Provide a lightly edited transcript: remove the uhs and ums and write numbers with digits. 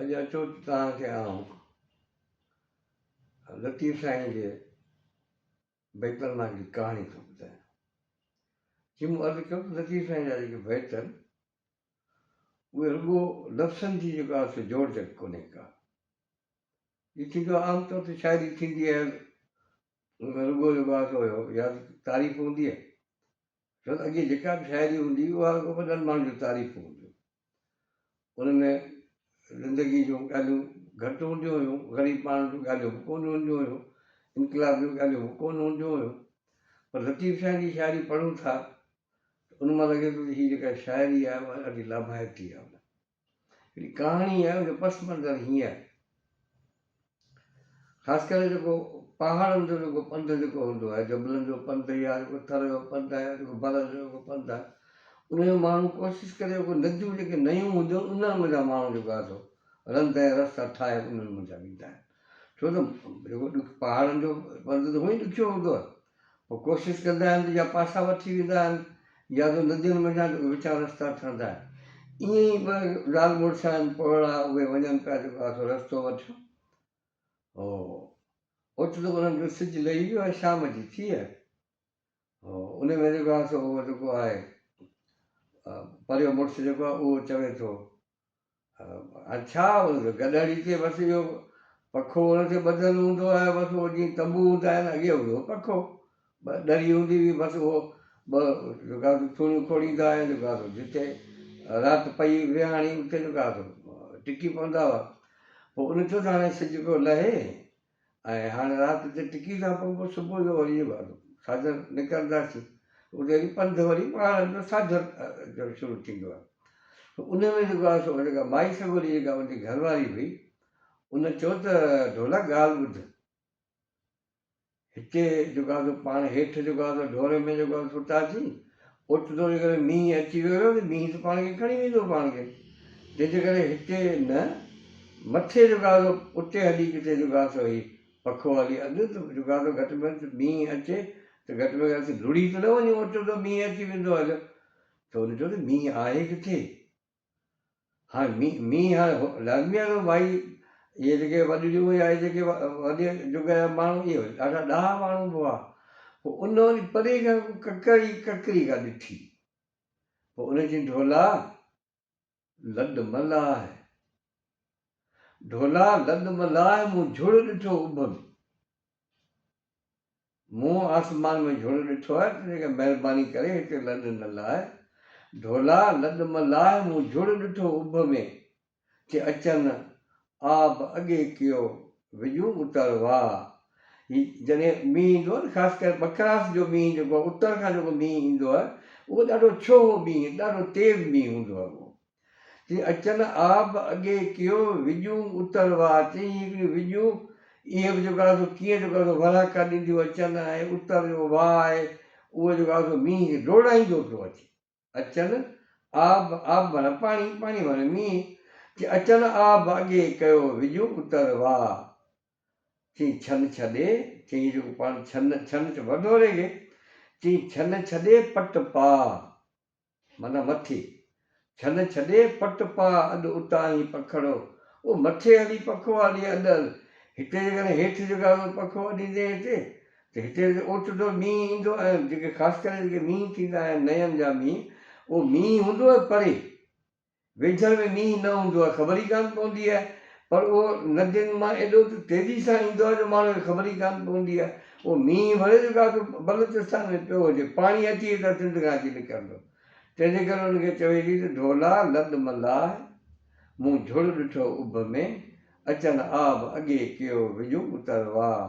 اڄ اچو ته توهان کي آئون لطيف سائين جي بيتن مان هڪڙي ڪهاڻي ٿو ٻڌايان. جيئن مون عرض ڪيو ته لطيف سائين جا جيڪي بيت آهن اهي رڳو لفظن جي جيڪا آهي سو جوڙجڪ ڪونهي ڪا. جيئن ٿيندو آهي عام طور تي شاعري ٿيندي آهي ان ۾ رڳو جيڪو آهي سو يا تعريف هوندي آهي ڇو ته اڳي جيڪا به شاعري هوندي هئي اها رڳو وڏن ماڻهن جون تعريفون هونديون هيون. ان ۾ زندگي جون ڳالهيون گهٽ هونديون هيون، غريب ماڻهن جون ڳالهيون به ڪونه هونديون هيون، انقلاب جون ڳالهيون به ڪونه هونديون هيون. پر لطيف سائين جي شاعري پڙهون ٿا ته ان مان لڳي ٿو ته هي جيڪا شاعري آهي اها ڏاڍي لاڀائتي آهي. هڪڙي ڪهاڻي آهي ان جو پس منظر هيئن آهي. خاص ڪري جيڪو پهاڙن جو جيڪو پنڌ جيڪو هوندو آهي جبلن جو پنڌ يا جيڪو ٿر جو پنڌ آهي جيڪو بر جو جيڪو پنڌ آهي ان جو ماڻهو ڪوشش ڪري جيڪو نديون جيڪي نيون هونديون آهن انهن منجهان ماڻهو جيڪو آهي سو رند ۽ رستا ٺاهي انهن منجهان ويندا آهن ڇو ته جيڪو ڏک پهاڙن جو پنڌ ته هونئن ئي ڏکيو هوندو آهي پوء ڪوشش ڪندا آهن ته يا پاسا وٺي ويندا آهن يا ته ندين منجهان جيڪو وچان رستا ٺهندا آهن. ائين ئي ٻه زال مڙس آهن پوڙها اهي وڃن پيا جيڪو آهي سو رستو وٺيو. هو اوچتو انهن جو سج لهي ويو ۽ شام جي ٿي آهي. هو ان ۾ جيڪو آهي سو اهو جيڪو آهي پريو مڙس جيڪو آهي اهو چوي ٿو هاڻ ڇا ان کي گڏهڙي تي بس اهو پکو ان تي ٻڌل هوندو آهي بس اهو جيئن تنبو هوندا آهن اڳي هوندو هو پکو ٻه ڏري هوندي هئي بس اهو ٻه جيڪا سو ٿوڻيون کوڙيندا هيا جيڪا سو جتي رات پئي ويهاڻي اتي جيڪا سو ٽڪي پوندا هئا پوء ان چيو ته هاڻي سج پيو لهي ۽ هاڻي رات اتي ٽڪي ٿا پئون پوء صبح جو وري جيڪو آهي ساجهر نڪرنداسين اتي وري پنڌ وري پهاڙن جو ساجهر جو شروع ٿيندو آهي ان ۾ جيڪو آهي سو جيڪا مائي سڳوري جيڪا ان جي گهر واري هئي ان چيو ته ڍولا ڳالهه ٻڌ هتي جيڪو آهي سو پاڻ هيٺ جيڪو آهي سو ڍوري ۾ جيڪو آهي ستاسين، اوچتو جيڪڏهن مينهن اچي ويو ته مينهن ته پاڻ کي کڻي ويندو پاڻ کي، تنهن جي ڪري هتي نه مٿي جيڪو آهي سو اتي هلي ڪٿي جيڪو آهي سو هي پکو هلي اڳ ته جيڪو آهي سو گهٽ ۾ گهٽ مينهن اچي ته گهٽ ۾ گهٽ اسين لڙهي ته نه وڃون اوچتو مينهن اچي ويندو هليو ته هن چيو ته مينهن آهي ڪٿي؟ هاڻي مينهن مينهن هاڻي لازمي آهي ته ڀائي اهي جيڪي وڏڙيون يا اهي جيڪي وڏي جڳ جا ماڻهو اهي وري ڏاڍا ڏاها ماڻهو به هئا پوء ان وري پري کان ڪو ڪڪر ئي ڪڪري ڪا ڏٺي پوء ان چيائين ڍولا لڏ م لاهه ڍولا لڏ م لاهه مون جھڙ ڏٺو اڀ ۾. مون آسمان ۾ جھڙ ڏٺو آهي، تنهنجي ڪري مهرباني ڪري هتي لڏ نه لاهه. ڍولا، لڏ م لاهه، مون جھڙ ڏٺو اڀ ۾، چي اچن آب اڳي ڪيو، وڄون اتر واء. هي جڏهن مينهن ايندو آهي نه، خاص ڪري ٻڪراس جو مينهن جيڪو آهي، اتر کان جيڪو مينهن ايندو آهي، اهو ڏاڍو ڇوهو مينهن، ڏاڍو تيز مينهن هوندو آهي اهو. چي اچن آب اڳي ڪيو، وڄون اتر واء. چئين هڪڙيون وڄون، اهي به جيڪو آهي سو ڪيئن جيڪو آهي سو وراڪا ڏينديون اچن ۽ اتر جو واء آهي، اهو جيڪو آهي سو مينهن کي ڊوڙائيندو پيو اچي. اچن آب، آب معنيٰ پاڻي، پاڻي معنيٰ مينهن. چي اچن آب اڳي ڪيو، وڄون اتر واء. چئين ڇن ڇڏي، چئين جيڪو پاڻ ڇن، ڇن چئبو آهي ڍوري کي، چئين ڇن ڇڏي پٽ پاء. معنيٰ مٿي. ڇن ڇڏي، پٽ پاء اڏ اتاهين پکڙو. او مٿي هلي پکو هلي اڏ هل. هتي جيڪڏهن هيٺ جيڪا سو پکو اڏيندين هتي ته هتي اوچتو مينهن ايندو ۽ جيڪي خاص ڪري جيڪي مينهن ٿيندا آهن نين جا مينهن اهو مينهن هوندو آهي پري. ويجهڙ ۾ مينهن نه هوندو آهي، خبر ئي ڪانه پوندي آهي، پر اهو ندين مان ايڏو ته تيزي سان ايندو آهي جو ماڻهو کي خبر ئي ڪانه پوندي آهي. اهو مينهن ڀلي جو ڪاٿو بلوچستان ۾ پيو هجي، پاڻي اچي هتان سنڌ کان اچي نڪرندو. تنهن جي ڪري ان کي چوي ٿي ته ڍولا لڏ م لاهه، مون جھڙ ڏٺو اڀ ۾، اچن آب اڳي ڪيو وڄون اتر واء.